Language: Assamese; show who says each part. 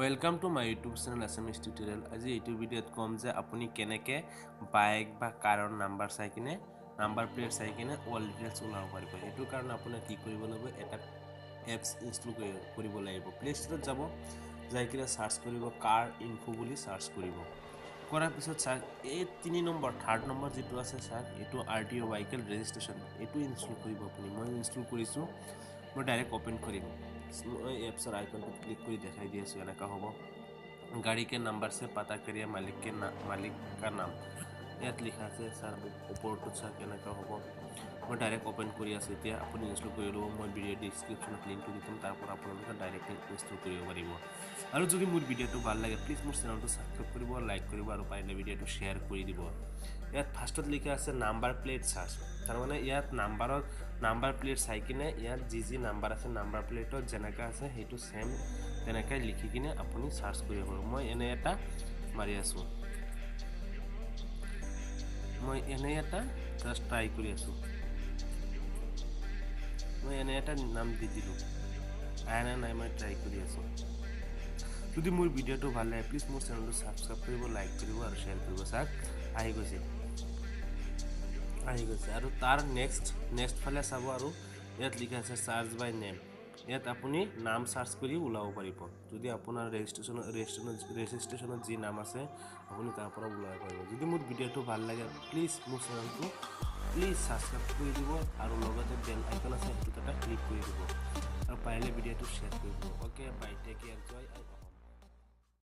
Speaker 1: Welcome to my YouTube channel Assamese Tutorial. আজি এইটো ভিডিঅ'ত ক'ম যে আপুনি কেনেকৈ বাইক বা কাৰৰ নাম্বাৰ চাই কিনে, নাম্বাৰ প্লেট চাই কিনে অল ডিটেইলছ ওলাব পাৰিব। সেইটো কাৰণে আপোনাৰ কি কৰিব লাগিব? এটা এপছ ইনষ্টল কৰিব লাগিব। প্লে' ষ্ট'ৰত যাব, যাই কিনে চাৰ্চ কৰিব, কাৰ ইনফো বুলি চাৰ্চ কৰিব। কৰাৰ পিছত চাওক, এই 3 নম্বৰ, থাৰ্ড নম্বৰ যিটো আছে চাওক, এইটো আৰটিঅ' ভেহিকেল ৰেজিষ্ট্ৰেশ্যন, এইটো ইনষ্টল কৰিব আপুনি। মই ইনষ্টল কৰিছোঁ। মই ডাইৰেক্ট অ'পেন কৰিম। মই এপছৰ আইকনটোত ক্লিক কৰি দেখাই দি আছোঁ, এনেকুৱা হ'ব। गाड़ी के नंबर से पता करिए मालिक के ना मालिक का नाम, ইয়াত লিখা আছে ছাৰ। ওপৰটোত চাওক, এনেকুৱা হ'ব। মই ডাইৰেক্ট অ'পেন কৰি আছোঁ এতিয়া। আপুনি ইনষ্টল কৰি ল'ব। মই ভিডিঅ' ডিছক্ৰিপশ্যনত লিংকটো দি থ'ম, তাৰ পৰা আপোনালোকে ডাইৰেক্ট ইনষ্টল কৰিব পাৰিব। আৰু যদি মোৰ ভিডিঅ'টো ভাল লাগে, প্লিজ মোৰ চেনেলটো ছাবস্ক্ৰাইব কৰিব, লাইক কৰিব আৰু পাৰিলে ভিডিঅ'টো শ্বেয়াৰ কৰি দিব। ইয়াত ফাৰ্ষ্টত লিখা আছে নাম্বাৰ প্লেট চাৰ্চ। তাৰমানে ইয়াত নাম্বাৰত নাম্বাৰ প্লেট চাই কিনে ইয়াত যি যি নাম্বাৰ আছে, নাম্বাৰ প্লেটত যেনেকুৱা আছে, সেইটো ছেম তেনেকৈ লিখি কিনে আপুনি চাৰ্চ কৰিব পাৰিব। মই এনে এটা মাৰি আছোঁ। মই এনে এটা জাষ্ট ট্ৰাই কৰি আছোঁ। মই এনে এটা নাম দি দিলোঁ, আহে নে নাই মই ট্ৰাই কৰি আছোঁ। যদি মোৰ ভিডিঅ'টো ভাল লাগে, প্লিজ মোৰ চেনেলটো ছাবস্ক্ৰাইব কৰিব, লাইক কৰিব আৰু শ্বেয়াৰ কৰিব। চাওক, আহি গৈছে, আহি গৈছে। আৰু তাৰ নেক্সট ফালে চাব আৰু ইয়াত লিখা আছে চাৰ্চ বাই নেম। ইয়াত আপুনি নাম চাৰ্চ কৰি ওলাব পাৰিব। যদি আপোনাৰ ৰেজিষ্ট্ৰেশ্যনত যি নাম আছে, আপুনি তাৰ পৰা ওলাব পাৰিব। যদি মোৰ ভিডিঅ'টো ভাল লাগে, প্লিজ মোৰ চেনেলটো প্লিজ ছাবস্ক্ৰাইব কৰি দিব আৰু লগতে বেল আইকন আছে, সেইটোত এটা ক্লিক কৰি দিব আৰু পাৰিলে ভিডিঅ'টো শ্বেয়াৰ কৰি দিব। Okay, bye, take care.